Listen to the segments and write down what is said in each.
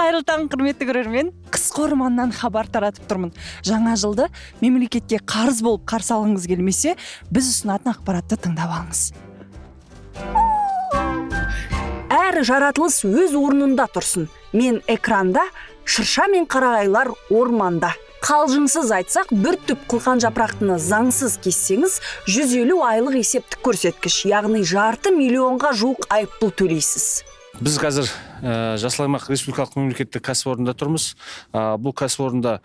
Қайырлы таң, құрметті көрермен! Қысқы орманнан хабар таратып тұрмын. Жаңа жылды мемлекетке қарыз болып қарсы алғыңыз келмесе, біз ұсынатын ақпаратты тыңдап алыңыз. Әр жаратылыс өз орнында тұрсын. Мен экранда, шырша мен қарағайлар орманда. Қалжыңсыз айтсақ, бір түп қылқан жапырақтыны заңсыз кессеңіз, 150 айлық есептік көрсеткіш, яғни жарты миллионға жуық айыппұл төлейсіз. Біз қазір Жасыл аймақ республикалық мемлекеттік кәсіпорында тұрмыз. Бұл кәсіпорында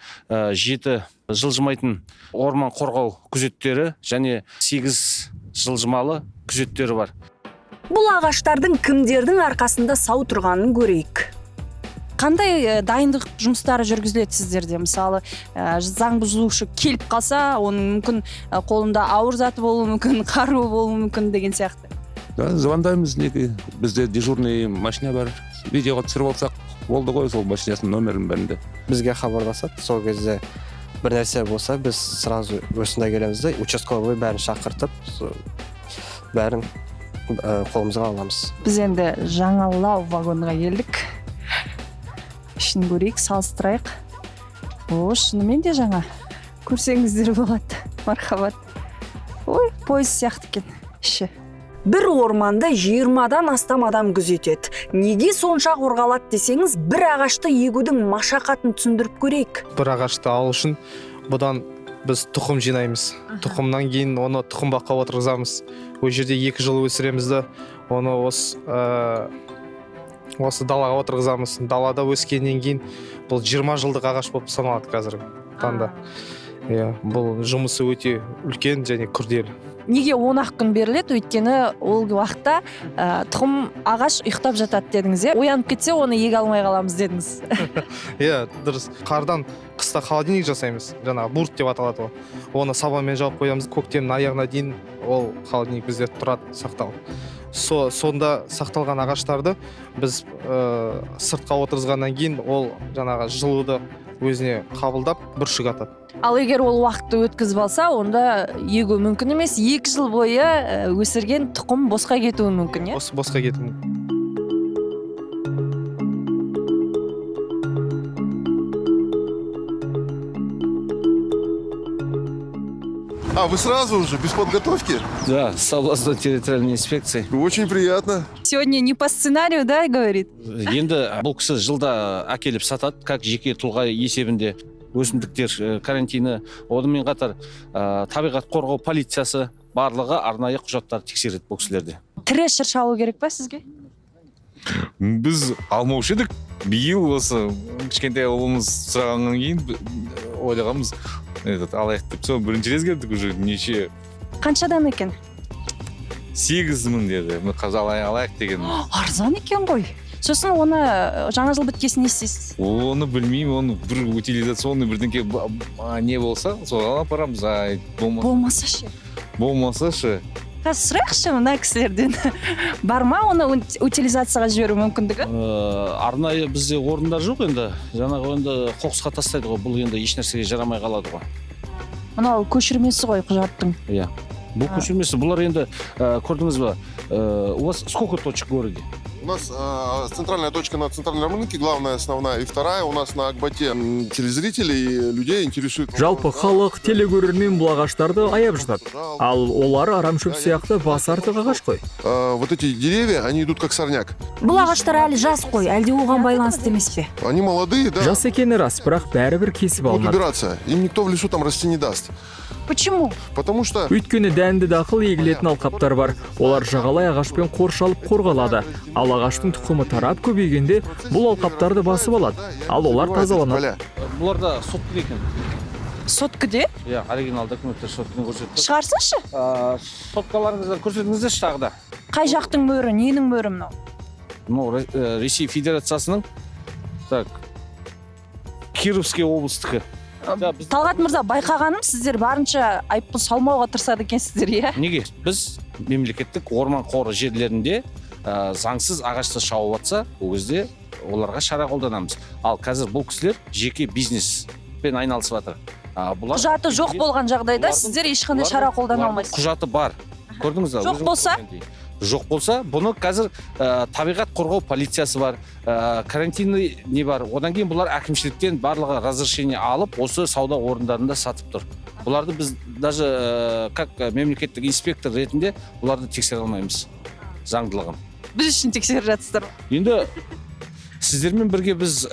жеті жылжымайтын орман қорғау күзеттері және сегіз жылжымалы күзеттері бар. Бұл ағаштардың кімдердің арқасында сау тұрғанын көрейік. Қандай дайындық жұмыстары жүргізіледі сіздерде? Мысалы, заң бұзушы келіп қалса, оның мүмкін қолында ауыр заты болуы мүмкін, қаруы болуы мүмкін деген сияқты. Да, звондаймыз неге, бізде дежурный машина бар. Видеоға түсіріп алсақ болды ғой, сол машинасының номерін бәрінде. Бізге хабарласады. Сол кезде бір нәрсе болса, біз сразу осында келеміз да, участковый бәрін шақыртып, бәрін қолымызға аламыз. Біз енді жаңалау вагонға келдік. Ішін көрейік, салыстырайық. О, шынымен де жаңа, көрсеңіздер болады. Мархабат! Ой, пойыз сияқты екен іші. Бір орманды 20-дан астам адам күзетеді. Неге сонша қорғалады десеңіз, бір ағашты егудің машақатын түсіндіріп көрейік. Бір ағашты алу үшін бұдан біз тұқым жинаймыз. Тұқымнан кейін оны тұқым баққа отырғызамыз. Ол жерде 2 жыл өсіреміз да, оны осы далаға отырғызамыз. Далада өскеннен кейін бұл 20 жылдық ағаш болып саналады қазіргі таңда. Иә, бұл жұмысы өте үлкен және күрделі. Неге 10 ақ күн беріледі? Өйткені ол уақытта тұқым ағаш ұйықтап жатады дедіңіз, иә? Оянып кетсе, оны еге алмай қаламыз дедіңіз. Иә, дұрыс. Қардан қыста холодильник жасаймыз, жаңағы бурт деп аталады ғой. Оны сабанмен жауып қоямыз. Көктемнің аяғына дейін ол холодильник бізде тұрады сақталып. Сонда сақталған ағаштарды біз сыртқа отырғызғаннан кейін ол жаңағы жылуды өзіне қабылдап, бүршік атады. Ал егер ол уақытты өткізіп алса, онда егу мүмкін емес. 2 жыл бойы өсірген тұқым босқа кетуі мүмкін, иә? Босқа кетуі мүмкін. А, вы сразу уже, без подготовки? Да, с областной территориальной инспекции. Очень приятно. Сегодня не по сценарию, да, говорит. Енді бұл кісі жылда әкеліп сатады, как жеке тұлға есебінде. Өсімдіктер карантині, онымен қатар табиғат қорғау полициясы, барлығы арнайы құжаттарды тексереді бұл кісілерде. Тірі шырша алу керек па сізге? Біз алмаушы едік. Биыл осы кішкентай ұлымыз сұрағаннан кейін ойлағанбыз, этот, алайық деп. Сол бірінші рет келдік уже неше. Қаншадан екен? 8000 деді. Міне, қазір алайық деген. Арзан екен ғой. Сосын оны жаңа жыл біткесін не істейсіз? Оны білмеймін. Оны бір утилизационный бірдеңке не болса, соған апарамыз, а болмаса Болмаса ше? Болмаса ше? Қазір сұрайықшы мына кісілерден: бар ма оны утилизацияға жіберу мүмкіндігі? Арнайы бізде орындар жоқ. Енді жаңағы енді қоқысқа тастайды ғой. Бұл енді ешнәрсеге жарамай қалады ғой. Мынау көшірмесі ғой құжаттың. Иә, бұл А. көшірмесі. Бұлар енді көрдіңіз ба, у вас сколько точек в городе? У нас центральная точка на центральном рынке, главная, основная. И вторая у нас на Акботе. Телезрителей и людей интересует. Жалпы халық, телекөрермен бұл ағаштарды аяп жатады. Ал олар арамшөп сияқты басы артық ағаш қой. Вот эти деревья, они идут как сорняк. Бұл ағаштар әлі жас қой, әлде оған байланысты емес пе? Они молодые, да. Жас екені рас, бірақ бәрібір кесіп Будут алынады. убираться. Им никто в лесу там расти не даст. Почему? Потому что Өйткені дәнді дақыл егілетін алқаптар бар. Олар жағалай ағашпен қоршалып қорғалады. Ал ағаштың тұқымы тарап көбейгенде, бұл алқаптарды басып алады. Ал олар забивают эти тазаланады. поля. Бұларда соткіде екен. Соткіде? Иә, оригинал документтер соткіні көрсетті. Шығарсыншы. Соткаларыңызды көрсетіңіздерші тағы да. Қай жақтың мөрі, ненің мөрі мынау? Мынау Ресей Федерациясының, так, Кировский облыстікі. Да, Талғат мырза, байқағаным, сіздер барынша айыппұл салмауға тырысады екенсіздер, иә? Неге? Біз мемлекеттік орман қоры жерлерінде заңсыз ағашты шауып жатса, ол кезде оларға шара қолданамыз. Ал қазір бұл кісілер жеке бизнеспен айналысып жатыр. Бұлар Құжаты жоқ болған жағдайда сіздер ешқандай шара қолдана бұлардың алмайсыз. Құжаты бар, көрдіңіз ба? Жоқ Өзіңіз болса? көргендей. Жоқ болса, бұны қазір табиғат қорғау полициясы бар, карантинный не бар. Одан кейін бұлар әкімшіліктен барлығы разрешение алып, осы сауда орындарында сатып тұр. Бұларды біз даже как мемлекеттік инспектор ретінде бұларды тексере алмаймыз заңдылығын. Біз үшін тексеріп жатсыздар ғой. Енді сіздермен бірге біз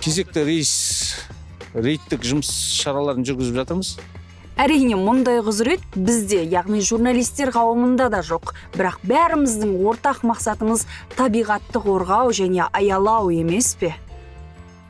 кезекті рейс, рейдтік жұмыс шараларын жүргізіп жатырмыз. Әрине, мұндай құзырет бізде, яғни журналистер қауымында да жоқ. Бірақ бәріміздің ортақ мақсатымыз табиғатты қорғау және аялау емес пе?